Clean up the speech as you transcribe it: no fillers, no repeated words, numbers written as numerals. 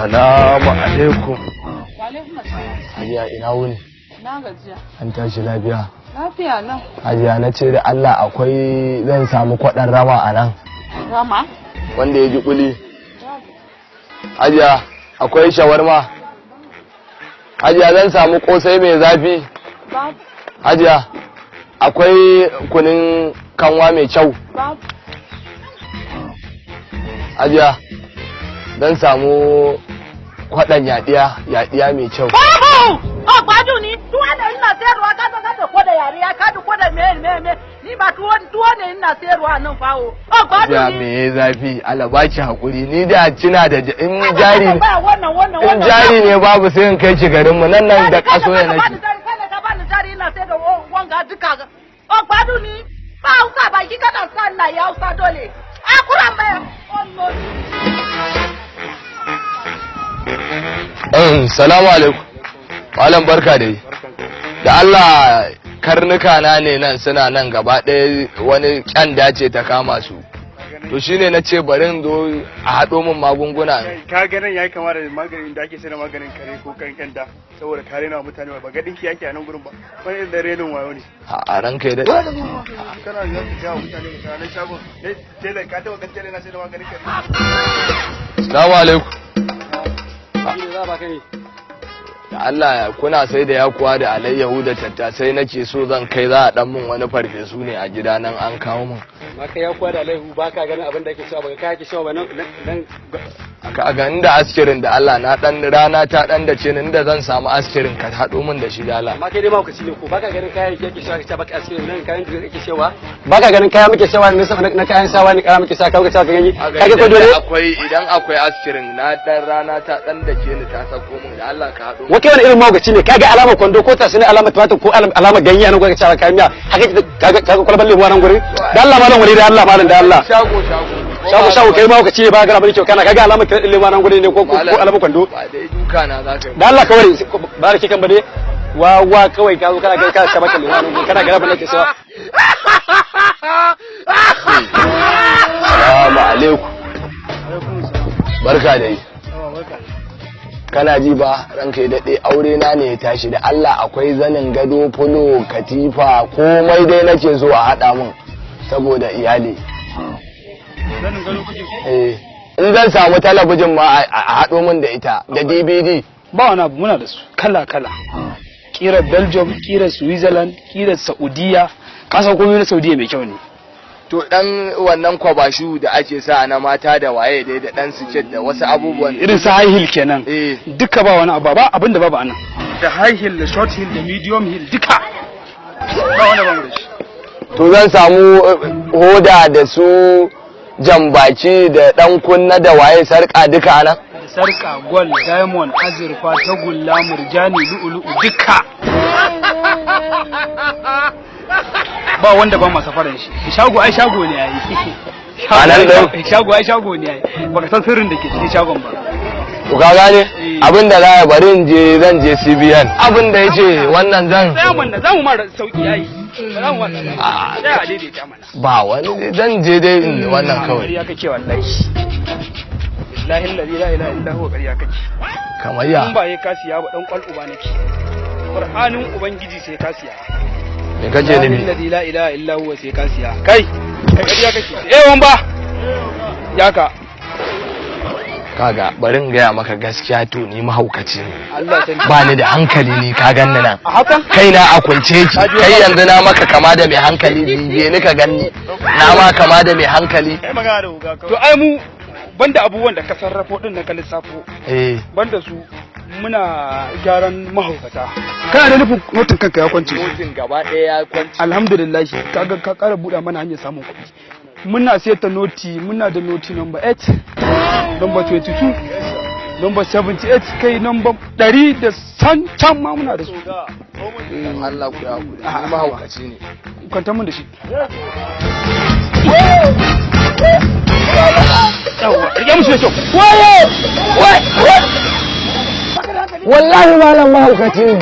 Salamu alaikum. Wa alaikum assalam. Hajiya, ina wuni? Na gajiya. An tashi lafiya? Lafiya nan. Hajiya, na ce da Allah akwai, zan samu kwaɗon rama a nan? Rama? Wanda ya ji kuli. Hajiya, akwai shawarma? Hajiya, zan samu kosai mai zafi? Babu. Hajiya, akwai kunun kanwa mai kyau? Babu. Hajiya, zan samu kwaɗon yaɗiya, yaɗiya mai kyau? Babu! Oh, gbádùn ni. Tuwo ne ina sayarwa, ka zo ka da ko da yariya, ka da ko da me me me. Ni ba tuwo tuwo ne ina sayarwa nan fawo. Oh, Hajiya, gbádùn ni. Me ya zafi? Allah baki hakuri, ni da kina da in jari Ba wannan wannan in wannan. jari ne babu, sai in kai ki garin mu nan nan da kaso ya Ka nake. bani jari, kada ka bani jari, ina sayar da wanga duka. Oh, gbádùn ni. Ba Hausa ba ki kana sa ina ya Hausa dole. Akura mai. Oh no. Salamu alaikum. Malam, barka dai. Da Allah, karnuka na ne nan, suna nan gaba ɗaya, wani kyanda ce ta kama su. To shine na ce bari in zo a haɗo min magunguna. Ka ga nan yayi kama da maganin da ake sai da maganin kare ko kan kyanda, saboda kare na mutane ba ga dinki yake a nan gurin ba, wani irin da renin wayo ne. A ranka ya daɗe. Kana za ka jawo mutane mutanen shagon ne, tela, ka taba kan tela na sai da maganin kare? Salamu alaikum. Da Allah, kuna sai da yakuwa da alayyahu da tattasai? Nake so zan kai, za a dan min wani farfesu ne a gida nan, an kawo min. Ma kai, yakuwa da alaihu, ba ka ganin abin da ake cewa ba ka ake cewa ba nan nan. Ka ga inda askirin, da Allah, na dan rana ta dan da ce ni, inda zan samu askirin ka haɗo min da shi, da Allah. Amma kai dai mahaukaci ne ko? Ba ka ganin kayan ake cewa, ka ce baka askirin nan, kayan da ake cewa, ba ka ganin kaya muke cewa ne, na kayan sawa ne, kaya muke sa, ka cewa ka gani ka ga ko dole. Akwai, idan akwai askirin, na dan rana ta dan da ke ni, ta sako min, da Allah ka haɗo min. Wai wani irin mahaukaci ne? Kaga alamar kwando ko tashi ne, alamar tumatir ko alamar ganye nan gurin, cewa kayan miya haka, kaga kaga kwalban lemu nan gurin. Da Allah malam, wani da Allah malam, da Allah. Shago shago. Shago shago, kai mahaukaci ne, ba ga abin kyau, kana kaga alamar kiran lemu nan gurin ne ko ko alamar kwando. Ba dai duka na za ka yi. Da Allah kawai ba da kikan ba dai, wa wa kawai ka zo kana ga kana shabaka lemu nan gurin, kana ga abin da ke cewa. Salamu alaikum. Barka dai. Kana ji ba, ranka ya daɗe, aure na ne ya tashi. Da Allah akwai zanin gado, fulo, katifa, komai dai nake so a haɗa min saboda iyali. Zanin gado kuke so? Eh, in zan samu talabijin ma a haɗo min da ita da DVD. Ba wani abu, muna da su kala kala, kira Belgium, kira Switzerland, kira Saudiya. Kasan komai na Saudiya mai kyau ne. To, dan wannan kwabashu da ake sa na mata da waye dai, da dan siket da wasu abubuwan. Irin su high heel kenan? Eh. Duka ba wani abu, ba abin da babu anan, da high heel da short heel da medium heel, duka ba wani ba mu da shi. To, zan samu hoda da su jambaki da dan kunna da waye, sarka, duka anan? Da sarka, gold, diamond, azurfa, tagulla, murjani, lu'ulu'u, duka ba wanda ba masa faran shi. Shago ai shago ne yayi. A nan ɗin? Shago ai shago ne yayi, baka san sirrin da ke cikin shagon ba. To, ka gane abin da za a bari in je, zan je CBN, abin da yace wannan zan Tsaya mana, za mu mara sauki yayi, ba za mu wannan Ah. sai a daidaita mana. Ba wani, zan je dai in wannan kawai. Ƙarya kake wallahi, billahi allazi la ilaha illa huwa, ƙarya kake. Kamar In ya? ba ya ka siya ba, dan kwal uba nake, Qur'anin ubangiji sai ka siya. Me kake nufi? Billahi la ilaha illa huwa, sai ka siya. Kai kai, ƙarya kake. Eh, wan ba ya ka. Kaga, bari in gaya maka gaskiya, to ni mahaukaci ne. Allah sarki. Ba ni da hankali ni, ka ganni nan. A hakan? Kaina a kwance yake. Kai yanzu na maka kama da mai hankali? Bibiye ni ka ganni, na ma kama da mai hankali? Kai magana da uga To kawai. ai mu banda abubuwan da ka sarrafo din nan, ka lissafo, Eh. banda su muna gyaran mahaukata. Kana da nufin notin kanka ya kwance? Mutum gaba ɗaya ya kwanci. Alhamdulillah, kaga ka kara buɗa mana hanyar samun kuɗi. Muna saita noti, muna da noti number 8, number 22, number 78, kai number 100 da san can ma muna da su. Dan Allah ku ya hakuri, ni mahaukaci ne. Kwantar mun da shi. Yawwa, rike musu da kyau. Waye wallahi malam mahaukaci ne.